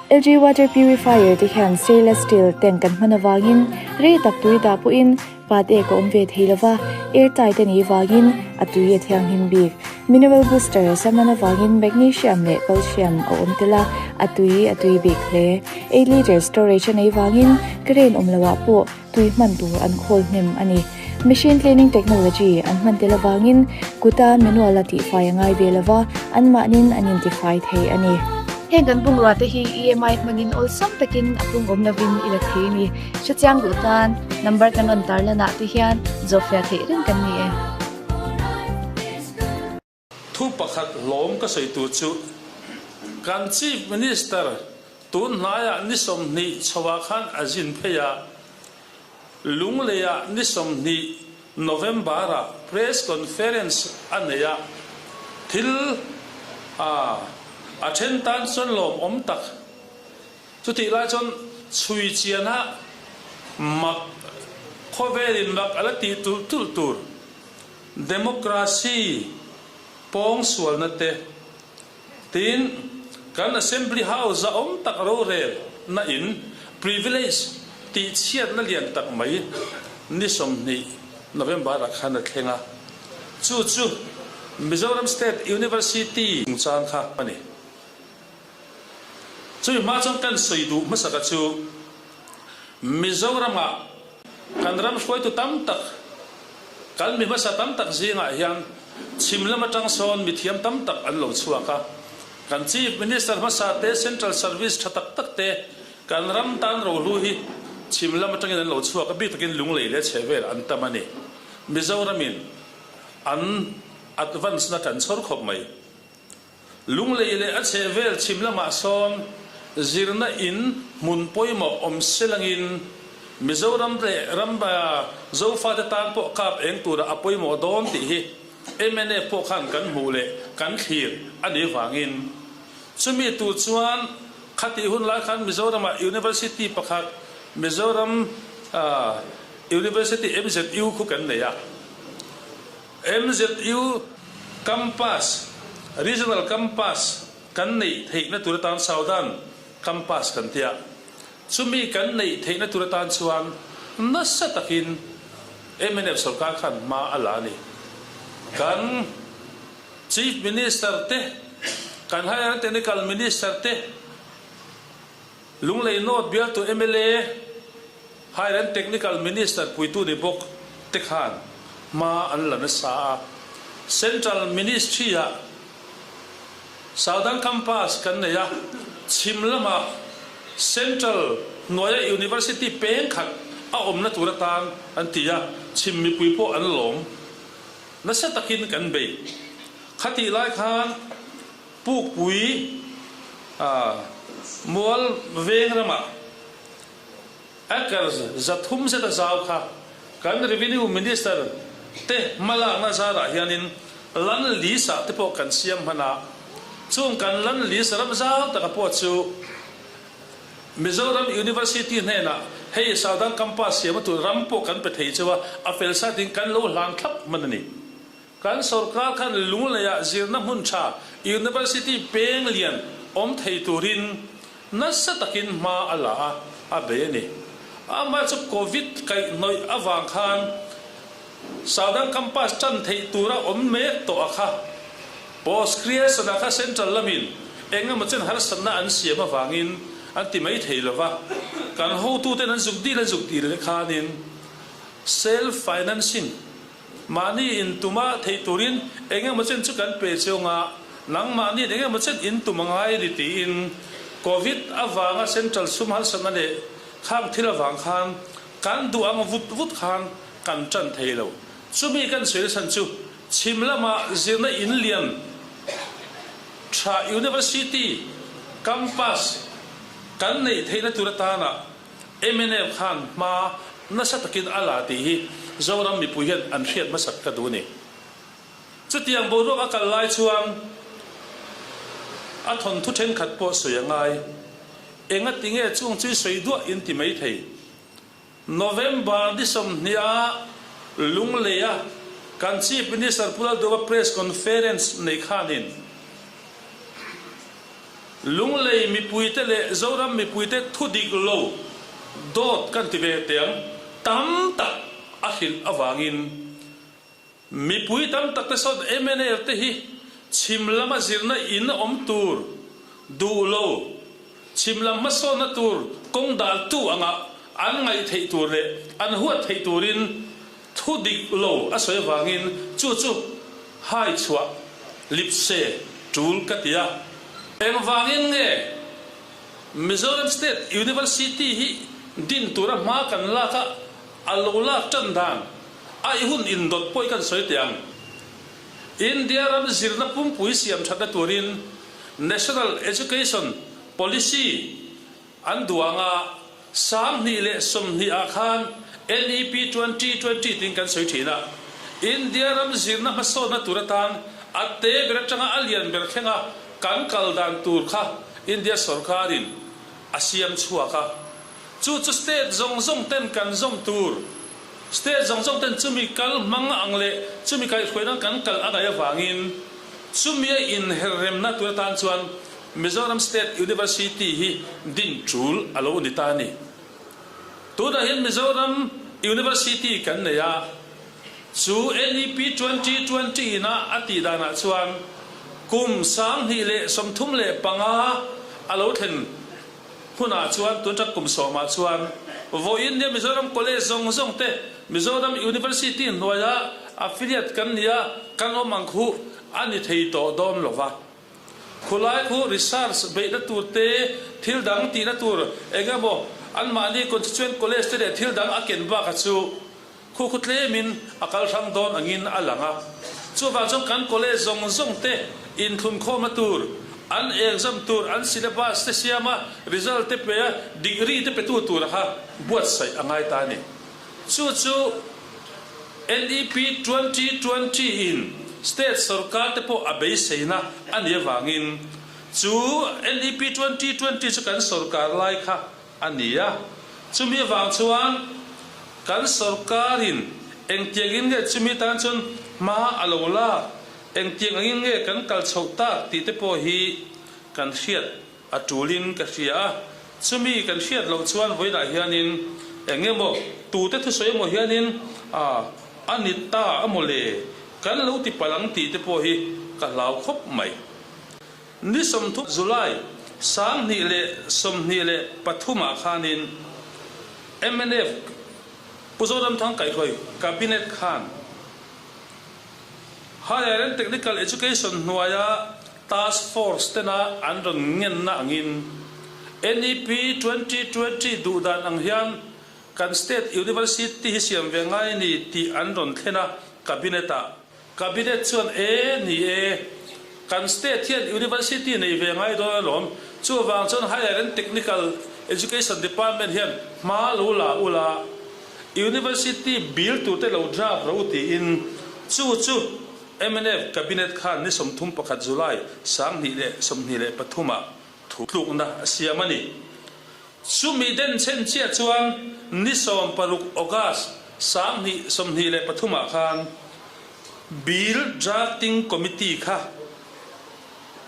LG Water Purifier te hian stainless steel tank an hman avangin rei tak tui dah pawhin pat ek a awm ve thei lova, air tight a nih vangin a tui a thianghlim bik. Mineral booster a hman avangin magnesium leh calcium a awm tel a, a tui a tui bik hle. 8 litre storage a neih vangin current awm loah pawh tui hman tur an khawl hnem a ni. Machine cleaning technology an hman tel avangin kuta manual a tihfai a ngai ve lova, anmahnin an intifai thei a ni. Heng kan bungrua te hi EMI hmangin awlsam takin a pung awm lovin i la thei a ni. Hrechiang duh tan number kan rawn tarlan ah te hian zawhfiah theih reng kan ni e. Thu pakhat hlawm ka sawi tur chu kan Chief Minister tun hnaiah ni 20 chhoah khan a zin phei a, Lungleiah ni 20 November-ah press conference a nei a, thil a a then tan chuan lawmawm tak. Chutih lai chuan chhui chiana mak khawvelin mak a la tih tulh tulh tur. Democracy pawng sualna te, tin kan Assembly House a awm tak rorel na in privilege tih chhiatna lian tak mai ni 20 November ah khan a thleng a, chu chu Mizoram State University chungchang kha a ni. Chumi hma chuan kan sawi duh hmasaka chu Mizoram ah Kan ram hruaitu tam tak, kan mi hmasa tam tak zingah hian chhim lam atang sawn mithiam tam tak an lo chhuak a. Kan Chief Minister hmasa te, Central Service tha tak tak te, kan ram tan rohlu hi chhim lam atangin an lo chhuak a, bik takin lunglei leh chhehvel an tam a ni. Mizoramin an advance na kan chhawr khawp mai. Lunglei leh a chhehvel chhim lamah sawn zirna in hmun pawimawh awm selangin Mizoram leh ram Zofate tan pawh kap eng tura a pawimawh dawn tih hi mnf pawh khan kan hmuh leh kan thlir a nih vangin chumi tur chuan khatih hun lai khan Mizoramah University pakhat Mizoram University MZU khu kan nei a. MZU Campus, Regional Campus, kan neih theihna tur atan Southern Campus kan ti a, chumi kan neih theihna tur atan chuan nasa takin mnf sorkar khan hma a la a ni. Kan Chief Minister te, kan Higher Technical Minister te, Lunglei North bialtu mla, Higher and Technical Minister puitu ni bawk te khan hma an la nasa a. Central Ministry-ah Southern Campus kan nei a, chhim lamah Central hnuaia University peng khat a awmna tur atan an ti a, chhim mipui pawh an lawm nasa takin kan bei. Khatih lai khan Pukpui mual veng ramah acres 300 zet a zau kha kan Revenue Minister te hmalakna zarah hianin land lease ah te pawh kan siam hman a, chung kan land lease ram zau taka pawh chu Mizoram University hnenah hei Southern Campus siam a tur ram pawh kan pe thei cheu a, a fel satin kan lo hlan thlap hman a ni. Kan sorkar khan Lungleiah zirna hmun tha University peng lian awm thei turin nasa takin hma a la a, a bei a ni. Amah chu Covid kaihhnawih avang khan Southern Campus tan theih tura awm mek tawh a kha. Post creation ah kha Central lamin eng emaw chen harsatna an siam avangin an ti mai thei lova, kan hotuten an zuk dil an zuk dil leh khanin self financing Mahni in tuma theih turin eng emaw chen chu kan pe chiang a, nangmahniin eng emaw chen in tum a ngai a ni tiin Covid avanga Central sum harsatna leh khang thil avang khan kan duh ang vut vut khan kan tan thei lo. Chumi kan sawi chhan chu chhim lama zirna in lian tha University campus kan neih theihna tur atana Mnf khan hma nasa takin a la tih hi Zoram mipui hian an hriat hmasak ka duh a ni. Chutiang boruak a kal lai chuan a thawnthu thenkhat pawh sawi a ngai. Enga tinge chung chu i sawi duah in ti mai thei. November ni 20 a Lungleia kan Chief Minister Pu Lalduhova press conference nei khanin. Lunglei mipuite leh Zoram mipuite thu dik lo dawt kan ti ve teh ang tam tak a hrilh avangin mipui tam tak te sawn mnf te hi chhim lama zirna in awm tur duh lo, chhim lam hmasawnna tur kawng daltu anga an ngaih theih tur leh an huat theih turin thu dik lo a sawi avangin chu chu hai chhuah lipse tul ka ti a. Engvangin nge Mizoram State University hi din tura hma kan lak a, a lo lak tan dan a i hun indawt pawh i kan sawi teh ang. India ram zirna pumpui siam thatna turin National Education Policy an duang a, 2020 ah khan NEP 2020 tiin kan sawi thin a. India ram zirna hmasawnna tur atan a te ber atanga a lian ber thlenga kan kal dan tur kha India sorkarin a siam chhuak a. Chu chu state zawng zawng ten kan zawm tur, state zawng zawng ten chumi kal hmang ang leh chumi kaihhruaina kan kal a ngaih avangin chumi a inherremna tur atan chuan Mizoram State University hi din tul a lo ni ta a ni. Tunah hian Mizoram University kan nei a, chu NEP 2020 ina a tih danah chuan kum 2035 a lo thlen hunah chuan tun ṭak kum sawmah chuan vawiin nia Mizoram College zawng zawng te Mizoram University hnuaia affiliate kan nia kan awm ang khu a ni thei tawh dawn lo va. Khulai khu research beihna tur te, thil dang tihna tur eng emaw anmahni constituent college te leh thil dang a ken baka chu khu khu tlemin a kal hrang dawn angin a lang a. Chuvang chuan kan college zawng zawng te inthlunkhawmna tur, an exam tur, an syllabus te siam a, result te pe a, degree te petu tura kha buatsaih a ngai ta a ni. Chu chu NEP 2020 in state sorkar te pawh a beiseina a nih avangin chu NEP 2020 chu kan sorkar lai kha a ni a. Chumi avang chuan kan sorkarin engtiangin nge chumi tan chuan hma a lo lak, engtiang angin nge kan kal chhoh tak tih te pawh hi kan hriat A tulin ka hria a, chumi kan hriat loh chuan vawiinah hianin eng emaw tute thusawi emaw hianin a a ni ta a maw le, kan lo ti palh ang tih te pawh hi ka hlau khawp mai. Ni 30 July 2023 ah khanin mnf Pu Zoramthang kaihhruai Cabinet khan Higher and Technical Education hnuaia Task Force tena an rawn ngenna angin NEP 2020 duhdan ang hian kan State University hi siam ve ngai a ni tih an rawn thlen a Cabinet-ah. Cabinet chuan E ni e, kan State hian University nei ve ngai dawn alawm, chuvang chuan Higher and Technical Education Department hian hma lo la ula, University bill tur te lo draft ro tiin chu chu mnf Cabinet khan ni 31 July 2023 ah thu tlukna a siam a ni. Chumi den chhen chiah chuan ni 16 August 2023 ah khan Bill Drafting Committee kha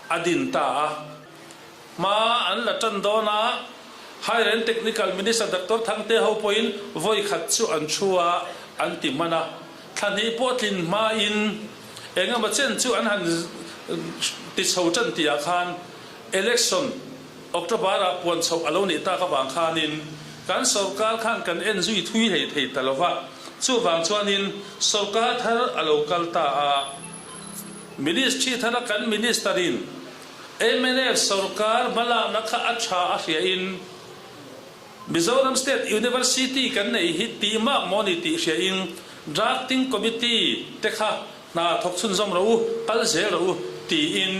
a din ta a. Hma an la tan dawn a, Higher and Technical Minister Doctor Thangte ho pawhin vawi khat chu an thu a, an ti hman a. Thla hnih pawh tlin hmain eng emaw chen chu an han ti chho tan tihah khan Election October-ah puan chhoh a lo nih tak avang khanin kan sorkar khan kan en zui thui hlei thei ta lo va. Chuvang chuanin sorkar thar a lo kal ta a, Ministry thara kan Minister-in Mnf sorkar hmalakna kha a tha a hria in Mizoram State University kan neih hi tih mak maw ni tih hria in Drafting Committee te kha hna thawk chhunzawm rawh u, kal zel rawh u tiin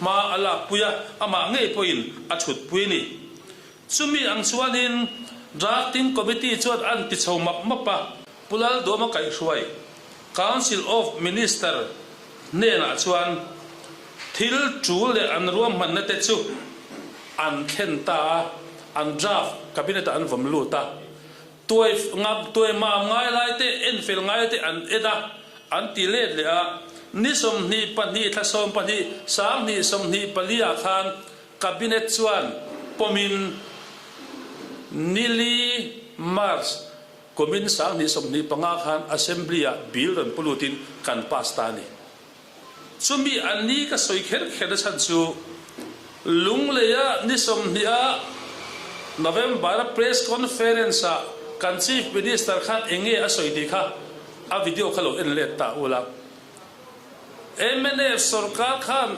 hma a lakpui a, amah ngei pawhin a thutpui a ni. Chumi ang chuanin Drafting Committee chuan an ti chho map map a, Pu Lalduama kaihhruai Council of Minister hnenah chuan thil tul leh an ruahmanna te chu an thlen ta a, an draft cabinet ah an vawm lut a, tuai ngam tuai mam ngai lai te enfel ngai te an en a, an ti let leh a, ni 22 thla 12 2024 ah khan. Cabinet chuan pawmin nili March kumin 2025 khan Assembly-ah bill rawn pu lutin kan pass ta a ni. Chumi a ni ka sawi kher kher na chhan chu Lungleia ni 20 a November-a press conference-ah kan Chief Minister khan eng nge a sawi tih kha a video kha lo en let ta ula. Mnf sorkar khan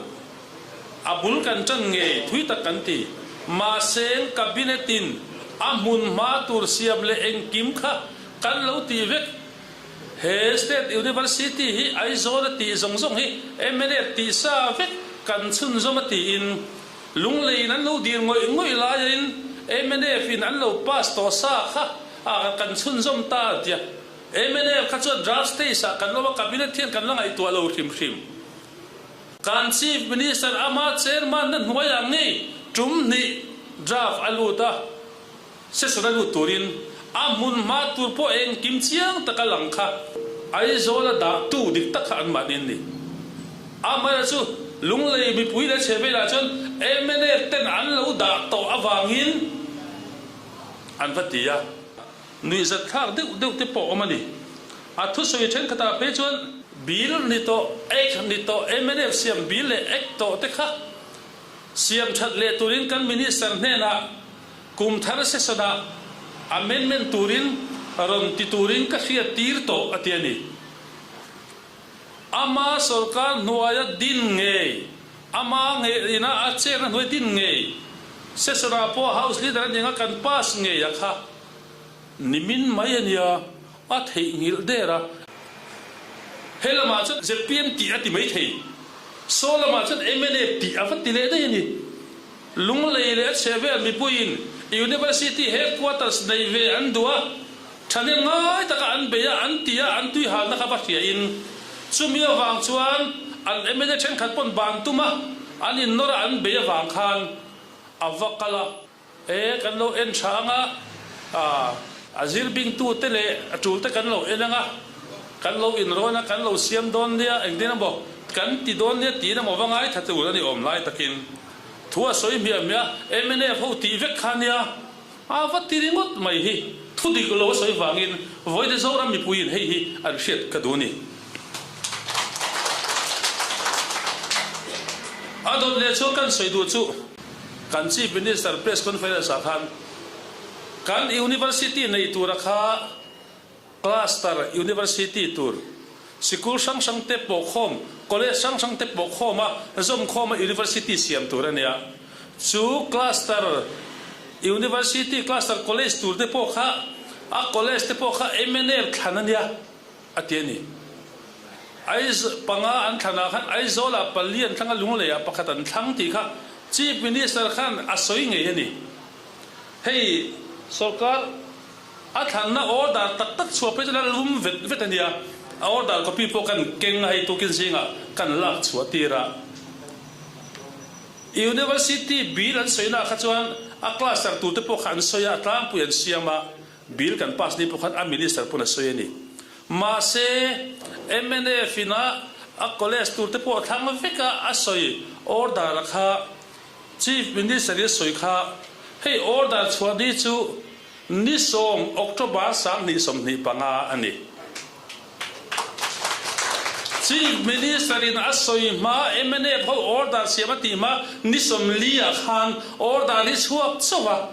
a bul kan ṭan ngei thui tak kan ti. Mahse Cabinet-in a hmun hma tur siam leh engkim kha kan lo ti vek. He State University hi Aizawl a tih zawng zawng hi mnf tih sa vek kan chhunzawm a tiin Lungleiin an lo dir ngawih ngawih laiin mnf in an lo pass tawh sa kha a kan chhunzawm ta a tia. Mnf kha chuan draft stage ah kan lo a cabinet hian kan la ngaihtuah lo hrim hrim. Kan Chief Minister ama chairman na hnuaiah ngei tum hnih draft a lut a, session a lut turin a hmun hma tur pawh engkim chiang taka lang kha Aizawl a dah tu dik tak kha anmahni an ni. Amaherawhchu Lunglei mipui leh chhe velah chuan mnf ten an lo dah tawh avangin an va ti a. Nuihzat thlak deuh deuh te pawh awm a ni. A thusawi thenkhatah phei chuan Bill ni tawh, Act ni tawh, mnf siam bill leh Act tawh te kha siam that leh turin kan Minister hnenah kum thar session-ah amendment turin rawn ti turin ka hriat tir tawh a ti a ni. Ama sorkar hnuaia din ngei, ama ngei ina a chenna hnuai din ngei, session-ah pawh House Leader a ni anga kan pass ngei a kha nimin mai a nia, a theihnghilh der a. He lamah chuan zpm tih a ti mai thei, saw lamah chuan mnf tih a va ti leh daih a ni. Lunglei leh a chhe vel mipuiin University headquarters nei ve an duh a, thahnem ngai taka an bei a, an ti a, an tui halna kha va hriain chumi avang chuan an mla thenkhat pawn ban tum a, an innawr a an bei avang khan a va kal a. E, kan lo en tha ang a, a zir bingtute leh a tulte kan lo en ang a, kan lo inrawn a, kan lo siam dawn nia, engtin emaw kan ti dawn nia tiin emaw va ngaithla tur a ni awm lai takin thu a sawi hmiah hmiah a, mnf ho tih vek kha nia, a va ti ringawt mai hi thu dik lo a sawi vangin Vawite Zoram mipuiin hei hi an hriat ka duh a ni. A dawt leh chuan kan sawi duh chu. Kan Chief Minister Press Conference ah khan kan University nei tura kha Cluster University tur sikul hrang hrang te pawh khawm, College hrang hrang te pawh khawm a zawm khawm a University siam tur a nia. Chu Cluster University, Cluster College tur te pawh kha a College te pawh kha mnf thlan a nia. A ti a ni. Aiz panga an thlanah khan Aizawlah pali an thlang a, Lungleiah pakhat an thlang tih kha Chief Minister khan a sawi ngei a ni. Hei sorkar a thlanna order tak tak chhuah phei chu la lum vet vet a nia, a order copy pawh kan keng a hei tukin zingah kan lak chhuah tir a. University bill an sawina kha chuan a cluster turte pawh kha an sawi a, a tlangpui an siam a. Bill kan pass ni pawh khan a minister pawn a sawi a ni. Mahse, mnf in a a college tur te pawh a thlang vek a, a sawi order a kha Chief Minister in a sawi kha hei order chhuah ni chu ni 10 October 2025 a ni. Chief Minister in a sawi hma mnf ho order siam a tih hma ni 40 ah khan order hi chhuak chauh a.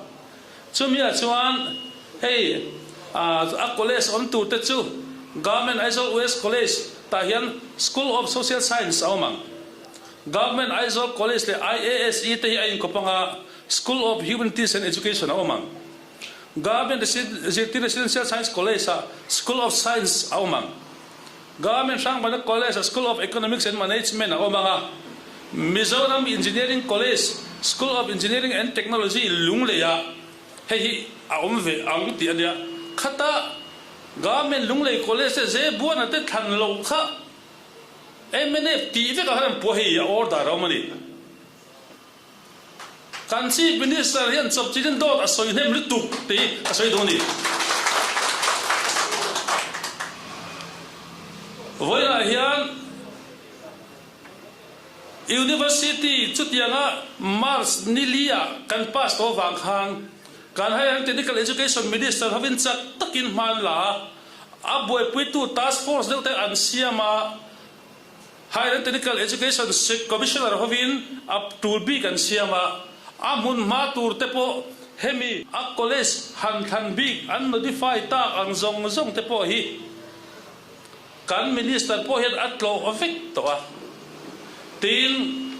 Chumia chuan hei a college awm tur te chu Government Aizawl West College tah hian School of Social Science a awm ang. Government Aizawl College leh IASE te hi a inkawp ang a, School of Humanities and Education a awm ang. Government Zirtir Residential Science College ah School of Science a awm ang. Government Hrangbana College ah School of Economics and Management a awm ang a, Mizoram Engineering College, School of Engineering and Technology, Lunglei ah hei hi a awm ve ang tih a nia. Khata Government Lunglei College te Zebuana te thlan loh kha mnf tih vekah khan an puah hei a order a awm a ni. Kan Chief Minister hian chawpchilhin dawt a sawi hnem lutuk tih a sawi duh a ni. Vawiinah hian. University chutianga March ni li-ah kan pass tawh avang khan kan Higher and Technical Education Minister hovin chak takin hma an la a, a buaipuitu task force deuh te an siam a, Higher and Technical Education Commissioner hovin a tul bik an siam a, a hmun hma tur te pawh hemi a college han thlan bik an notify tak ang zawng zawng te pawh hi Kan Minister pawh hian a tlawh vek tawh a, tin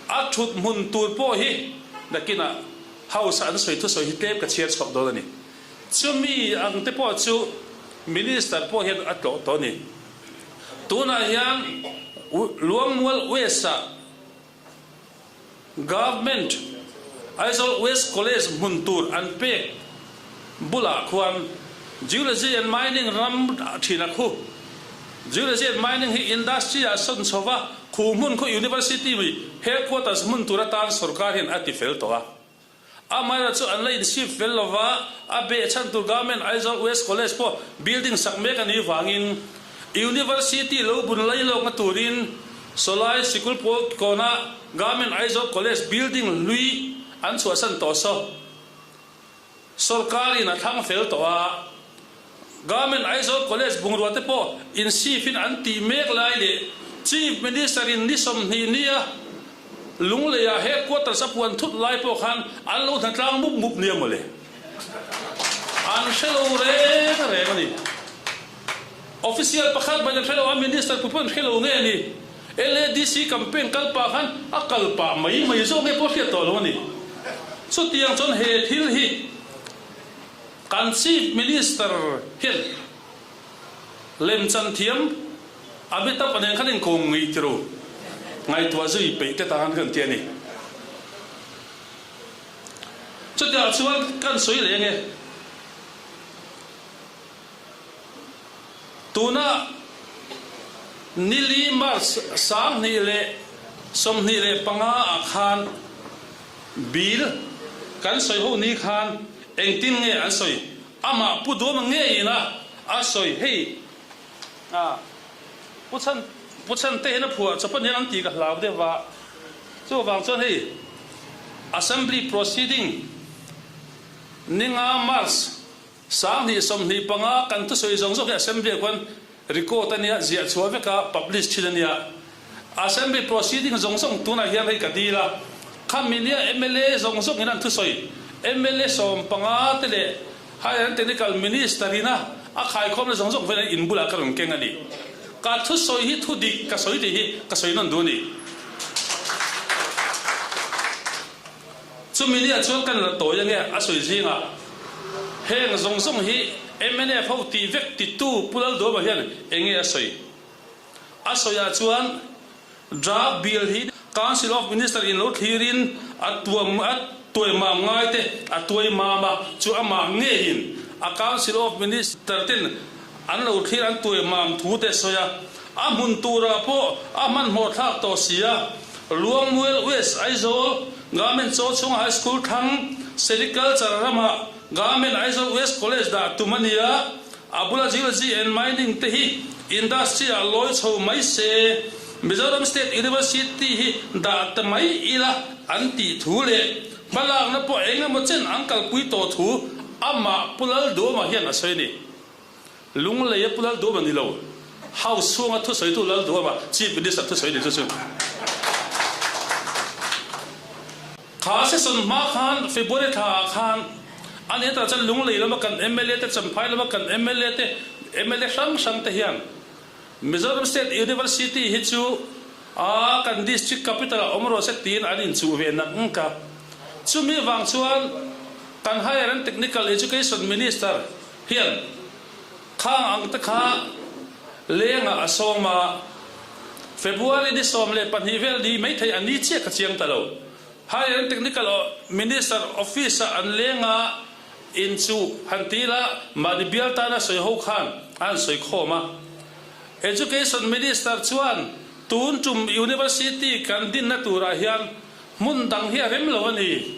a thut hmun tur pawh hi nakinah House ah an sawi thusawi hi tlem ka chhiar chhuak dawn a ni. Chumi ang te pawh chu Minister pawh hian a tlawh tawh a ni. Tunah hian Luangmual West ah Government Aizawl West College hmun tur an pek bulah khuan Geology and Mining ram thin a khu. Geology and Mining hi industry ah sawn chho va, khu hmun khu University headquarters hmun tur atan sorkar hian a ti fel tawh a. Amaherawhchu chu an la insip fel lo va, a behchhan tur Government Aizawl West College pawh building sak mek a nih vangin University lo bun lai lawkna turin Sawlai sikul pawl kawna Government Aizawl College building hlui an chhuahsan tawh saw sorkarin a thlang fel tawh a, Government Aizawl College bungrua te pawh insifin an tih mek lai leh Chief Minister in ni 20 nia Lungleiah headquarters a puan thut lai pawh khan an lo hnatlang mup mup nia mawle. An hre lo reng reng a ni. Official pakhat mai an hre lo a, Minister pawh an hre lo nge a ni. LADC campaign kal pah khan a kal pah mai mai zawk nge pawh hriat tawh lo a ni. Chutiang chuan he thil hi Kan Chief Minister hian lemchan thiam Amitabh a nen khan inkawm ngei ti ro, ngaihtuah zui peih te tan kan ti a ni. Chutiang chuan kan sawi leh ange. Tuna nili March 2025 ah khan Bill kan sawi ho ni khan engtin nge an sawi? Amah Pu Duama ngeiin a a sawi hei a Pu Chhan Pu Chhan te hian a phuah chawp aniang an tih ka hlau deuh va chuvang chuan hei Assembly Proceeding ninga March 2025 kan thusawi zawng zawng hi Assembly ah khuan record ania ziah chhuah vek a publish thin ania Assembly proceeding zawng zawng tunah hian hei ka dil a, khami nia mla zawng zawng in an thusawi mla 15 te leh Higher and Technical Minister ina a khaikhawmna zawng zawng velah in bulah ka rawn keng a ni. Ka thusawi hi thu dik ka sawi tih hi ka sawi nawn duh a ni. Chumi nia chuan kan la tawi ange a sawi zingah heng zawng zawng hi mnf ho tih vek titu Pu Lalduama hian enge a sawi? A sawiah chuan Draft Bill hi Council of Minister in lo thlirin a tuam a tuai mam ngai te a tuai mam a, chu amah ngeiin a Council of Minister ten an lo thlir an tuai mam thu te sawi a, a hmun turah pawh a hmanhmawh thlak tawh si a, Luangmual West Aizawl Government Chawchhunga High School thlang Sericulture ramah Government Aizawl West College dah tum a ni a, A bula Geology and Mining te hi industry ah lawi chho mai se, Mizoram State University hi dah ta mai ila an tih thu leh hmalakna pawh eng emaw chen an kalpui tawh thu amah Pu Lalduama hian a sawi a ni. Lungleia Pu Lalduama ni lo, House chhunga thusawitu Lalduama, Chief Minister thusawi ni chu chu. Kha session hma khan February thla ah khan a ni tah chuan Lunglei lama kan mla te, Champhai lama kan mla te, mla hrang hrang te hian Mizoram State University hi chu a kan district capital ah awm rawh se tiin an inchuh ve nak ngk a. Chumi vang chuan kan Higher and Technical Education Minister hian Khang ang te kha lengah a sawm a, February ni 12 vel ni maithei a ni chiah ka chiang ta lo. Higher and Technical Minister Office ah an leng a, in chu han ti ila mahni bial tana sawi ho khan a han sawi khawm a. Education Minister chuan tun tum University kan dinna turah hian hmun dang hi a rem lo a ni.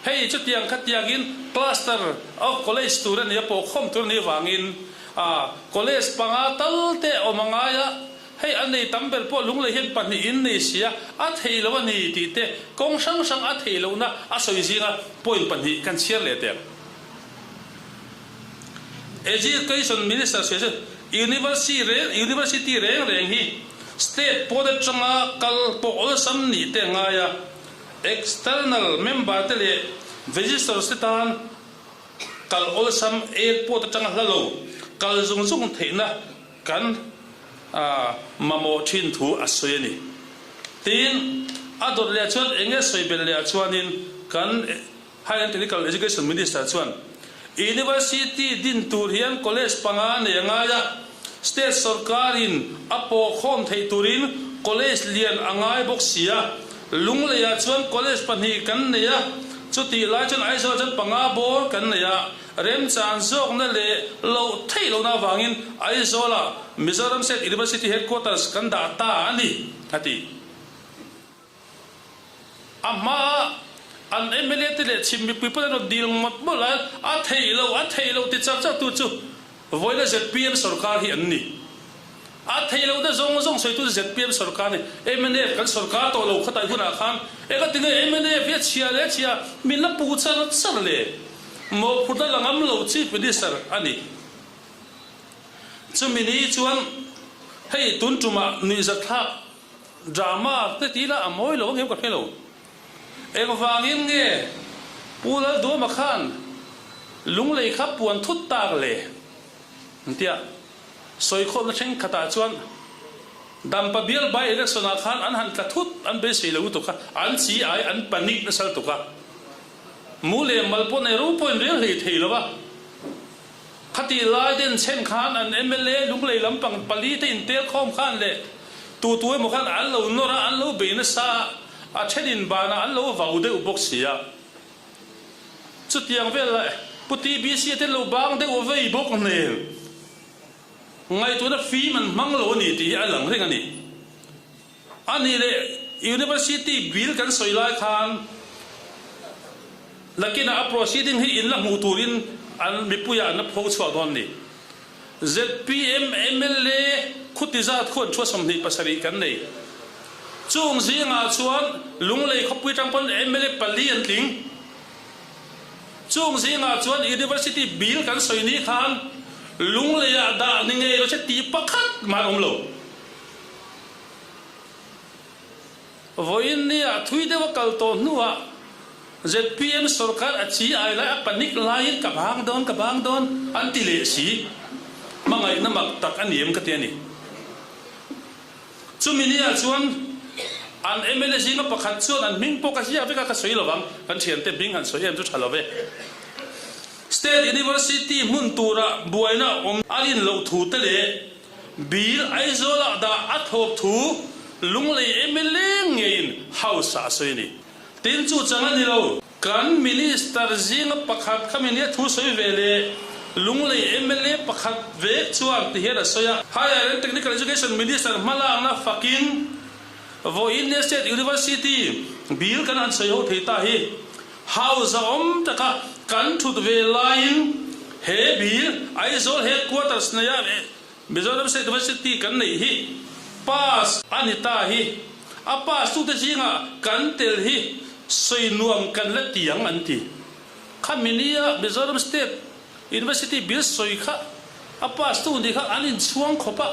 Hei chutiang khatiangin cluster of college tur a nia pawh khawm tur a nih vangin college panga tal te awm a ngai a, Hei a nei tam ber pawh lunglei hian pahnihin nei sia, a thei lo a ni tih te kawng hrang hrang a theih lohna a sawi zinga point pahnih kan chhiar leh teh. Education Minister sawi chu University reng University reng reng hi State pawn atanga kal pawh awlsam nih te a ngai a, external member te leh visitors te tan kal awlsam airport atanga hla lo kal zung zung theihna Kan mamawh thin thu a sawi a ni. Tin, a dawt leh chuan eng nge sawi belh leh ah chuanin kan Higher and Technical Education Minister chuan University din tur hian college panga nei a ngai a, state sorkarin a pawh khawm theih turin college lian a ngai bawk si a, Lungleiah chuan college pahnih kan nei a, chutih lai chuan Aizawl chuan panga bawr kan nei a, Remchan zawkna leh loh theih lohna avangin Aizawla Mizoram State University Headquarters kan dah ta a ni, a ti. A hmaa an mla te leh chhim mipui pawh an rawn dil ngawt ngawt lai a theih loh, a theih loh ti char char tu chu vawiina zpm sorkar hi an ni. A theih lohna zawng zawng sawitu chu zpm sorkar a ni. Mnf kan sorkar tawh lo khatai hunah khan engatinge mnf hi a chhia leh a chhia min la pu char char le? Mawhphurhna la ngam lo Chief Minister a ni. Chumi ni chuan hei tun tumah nuihzatthlak drama te tih lah a mawi lo ang em ka hre lo. Engvangin nge Pu Lalduama khan Lunglei kha puan thut tak le? Tia sawikhawmna thenkhatah chuan Dampa bial by election ah khan an han tla thut an beisei lo lutuk a, an chi ai an panic nasa lutuk a. Mu leh mal pawh nei ro pawhin rel hlei thei lo a, khatih lai den chhen khan an mla Lunglei lampang pali te intel khawm khan leh tu tu emaw khan an lo nawr a, an lo bei nasa a, a then in banah an lo vau deuh bawk si a. Chutiang vel lah Pu TBC a te lo bang deuh vei bawk hmel. Ngaihtuahna fim an hmang lo a ni tih hi a lang reng a ni. A nih leh University bill kan sawi lai khan nakinah a proceeding hi in la hmuh turin an mipuiah an la pho chhuak dawn a ni. Zpm mla khuti zat khuan thua 27 kan nei. Chung zingah chuan Lunglei khawpui tang pawn mla pali an tling. Chung zingah chuan University bill kan sawi ni khan Lungleiah dah ni ngei lo che tih pakhat mah an awm lo. Vawiin nia thui deuh a kal tawh hnuah zpm sorkar a chi ai lai a panic laiin ka bang dawn ka bang dawn an ti leh si. Hmangaihna mak tak a ni em ka ti a ni. Chumi nia chuan an mla zinga pakhat chuan an hming pawh ka ziak vek a ka sawi lovang kan thiante hming han sawi em chu tha lo ve. State University hmun tura buaina awm a rin loh thu te leh Bill Aizawlah dah a thawp thu Lunglei mla ngeiin House ah a sawi a ni. Tin chu chang a ni lo. Kan Minister zinga pakhat kha min nia thu sawi ve leh Lunglei mla pakhat vek chuan ti hian a sawi a. Higher and Technical Education Minister hmalakna fakin vawiin nia State University Bill kan han sawi ho thei ta hi House a awm taka kan thut ve laiin he Bill Aizawl Headquarters neia Mizoram State University kan neih hi pass a ni ta hi a pass tute zingah kan tel hi sawi nuam kan la ti ang an ti. Khami nia Mizoram State University Bill sawi kha a pass tu nih kha an inchhuang khawp a,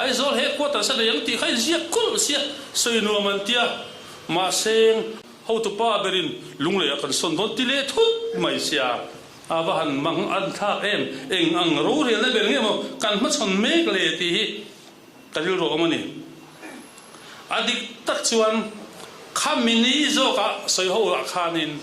Aizawl Headquarters a nei ang tih kha inziak kulh sia sawi nuam an tia mahse Hotupa berin Lungleiah kan sawn dawn ti leh thut mai sia, a va han mang an thlak em, eng ang rorelna ber nge maw kan hmachhawn mek le tih hi ka rilru awm a ni. A dik tak chuan kha mini zawkah sawi ho ah khanin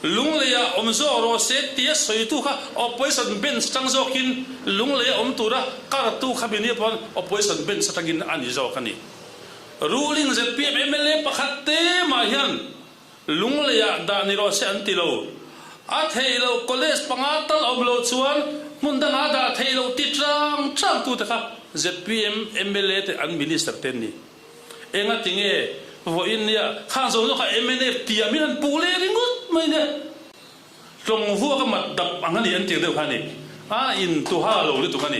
Lungleiah awm zawk rawh se tia sawitu kha opposition bench atang zawkin Lungleiah awm tura kartu kha mini pawn opposition bench atangin a ni zawk a ni. Ruling zpm mla pakhat te mah hian Lungleiah dah ni rawh se an ti lo. A theih loh college panga tal awm lo chuan hmun dangah dah theih loh ti tlang tlang tu te kha zpm mla te an minister te an ni. Enga ti nge vawiin nia khang zawng zawng kha mnf tiam in an puh leh ringawt mai nia. Tlawng vuak a mat dap ang a ni an tir deuh kha a ni. A in tuha lo lutuk a ni.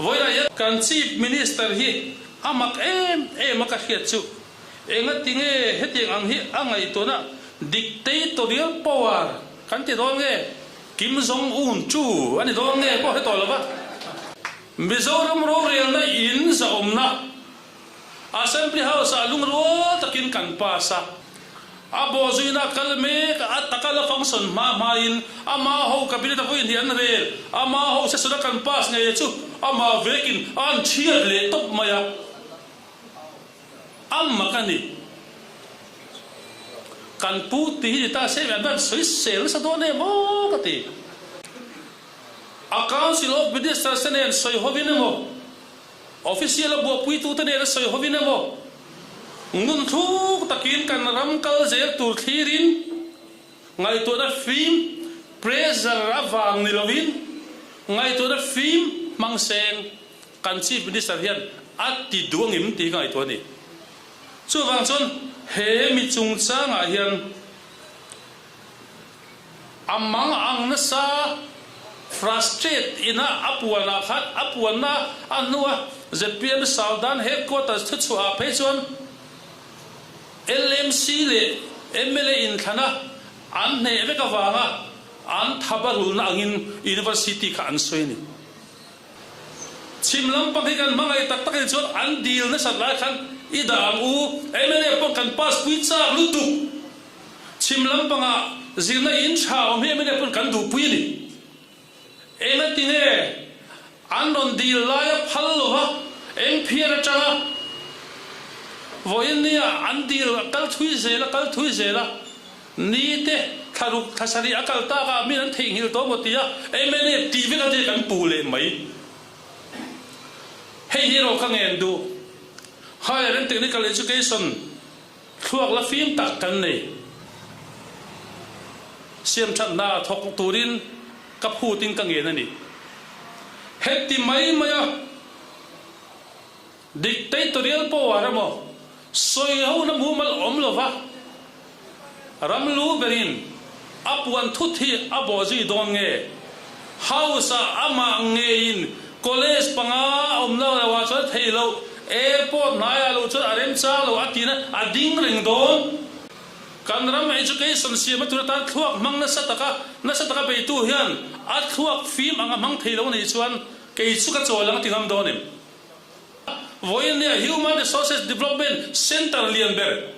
Vawiinah hian kan Chief Minister hi a mak em em a ka hriat chu engatinge hetiang ang hi a ngaihtuahna dictatorial power kan ti dawn nge Kim Jong Un chu a ni dawn nge pawh hre tawh lo va. Mizoram rorelna in zahawmna Assembly House ah lungrual takin kan pass a, a bawhzuina kal mek a taka la function hma hmain ama ho cabinet a vawiin hi an rel, ama ho session a kan pass ngei chu ama vekin a an thiat leh tawp mai a, a mak a ni. Kan pu ti hi ni ta se an van sawisel nasa dawn em aw ka ti. A Council of Ministers te nen sawi hovin emaw, Official a buapuitute nen a sawi hovin emaw, ngun thluk takin kan ram kal zel tur thlirin ngaihtuahna fim, pressure avang ni lovin ngaihtuahna fim hmang seng kan Chief Minister hian a ti duh angim tih ka ngaihtuah a ni. Chuvang chuan he mi chungchangah hian A mang ang nasa frustrate ina a puanah khan a puanna a hnua zpm Southern Headquarters thuchhuah ah phei chuan LMC leh mla inthlana an hneh vek avanga an thaba rulna angin University kha an sawi a ni. Chhim lampang hi kan hmangaih tak tak in chuan an dil nasat lai khan i dah ang u, mla pawh kan pass pui chak lutuk. Chhim lampangah zirna in tha awm hi mnf pawn kan duhpui a ni. Engati nge an rawn dil laia phal lova eng phiar atanga vawiin nia an dil a kal thui zel a kal thui zel a, ni te thla ruk thla sarih a kal tak ah min an theihnghilh tawh maw tia mnf tih vek atia kan puh leh mai. Hei hi erawh ka ngen duh. Higher and Technical Education. Thluak la fim tak kan nei. Siamthat hna thawk turin ka phutin ka ngen a ni. Heti mai maia dictatorial power emaw sawi hona mumal awm lova ram lu berin a puan thut hi a bawhzui dawn nge? House-ah amah ngeiin college panga awmna loah chuan theih loh, airport hnaiah loh chuan a remchang lo a tina a ding reng dawn. Kan ram education siam a tur atan thluak hmang nasa taka nasa taka beitu hian a thluak fim anga hmang thei lo anih chuan kei chu ka chawl ang a ti ngam dawn em? Vawiin nia Human Resources Development Centre lian ber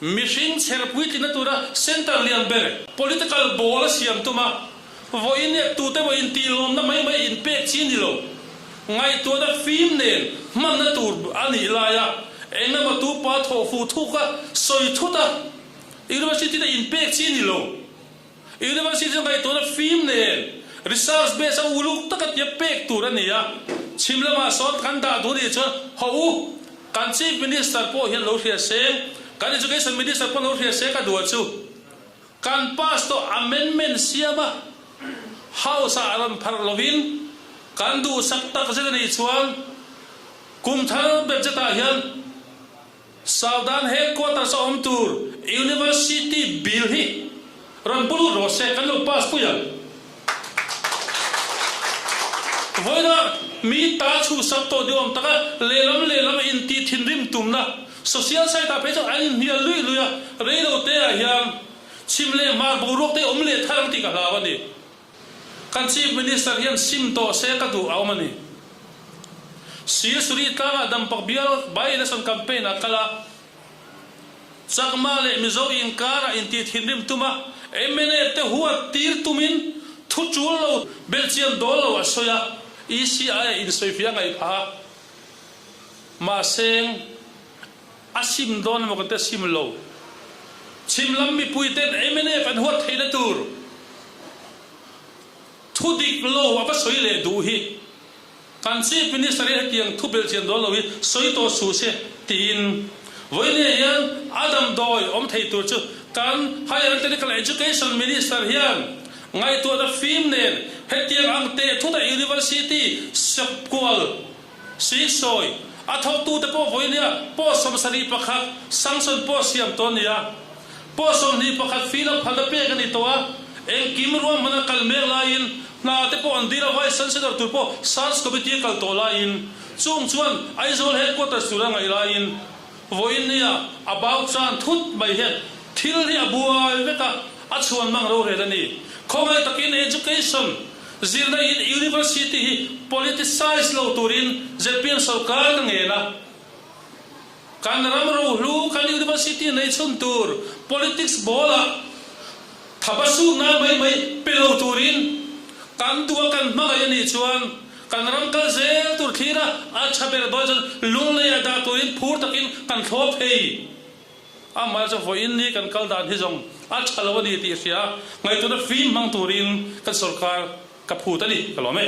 Mihring chher puitlina tura centre lian ber political ball a siam tum a, vawiin leh tute maw intih lawmna mai mai inpek chi ni lo. Ngaihtuahna fim nen hmanna tur a nih laia eng emaw tu pa thawh fu thuk a sawi thut a, University te inpek chi ni lo. University chu ngaihtuahna fim nen research base a uluk taka tia pek tur a ni a, chhim lamah sawn kan dah duh anih chuan haw u, kan Chief Minister pawh hian lo hria se, kan Education Minister pawh lo hria se ka duh chu kan pass tawh amendment siam a House ah rawn pharh lovin kan duhsak tak zet anih chuan kum thar budget ah hian Southern Headquarters a awm tur University Bill hi rawn pu lut rawh se, kan lo pass pui ang. Vawiina mi ta chhuhsak tawh ni awm taka lehlam lehlam intih thinrim tumna social site ah phei chuan an inhnial luih luih a, reilo te ah hian chhim leh hmar boruak te awm leh thar ang tih ka hlau a ni. Kan Chief Minister hian sim tawh se ka duh a awm a ni. Sir Suri tlangah Dampak bial by-election campaign ah kal a, Chakma leh Mizo inkarah intih thinrim tum a, mnf te huat tir tumin thu tul lo belhchian dawl lo a sawi a, ECI a insawifiah ngaih phah a. Mahse, a sim dawn emaw kan ti a sim lo. Chhim lam mipui ten mnf an huat theihna tur thu dik lo a va sawi leh duh hi kan Chief Minister hi hetiang thu belhchian dawn lo hi sawi tawh suh se tiin vawiin hian a damdawi awm thei tur chu kan Higher and Technical Education Minister hian ngaihtuahna fim nen hetiang ang teh thut a University sawpkual Siksawi, a thawktute pawh vawinia post 71 sanction post siam tawh a ni a, post 21 fill up phalna pek a ni tawh a, engkim ruahman a kal mek laiin Hna te pawh an dil a, Vice Chancellor tur pawh Search Committee a kal tawh laiin, chung chuan Aizawl Headquarters tur a ngaih laiin, vawiin nia a bau tan thut mai hian thil hi a buai vek a, a chhuan mang rorel a ni. Khawngaih takin Education zirna in University hi politicize lo turin zpm sorkar ka ngen a. Kan ram rohlu kan University nei chhun tur politics ball ah thaba suk nan mai mai pe lo turin kan duh a kan hmangaih a nih chuan kan ram kal zel tur thlir a a tha ber dawn chuan lunglei ah dah turin phur takin kan thlawp thei. Amah chu vawiin ni kan kal dan hi zawng a tha lo a ni tih hria ngaihtuahna fim hmang turin kan sorkar ka phut a ni ka lawm e.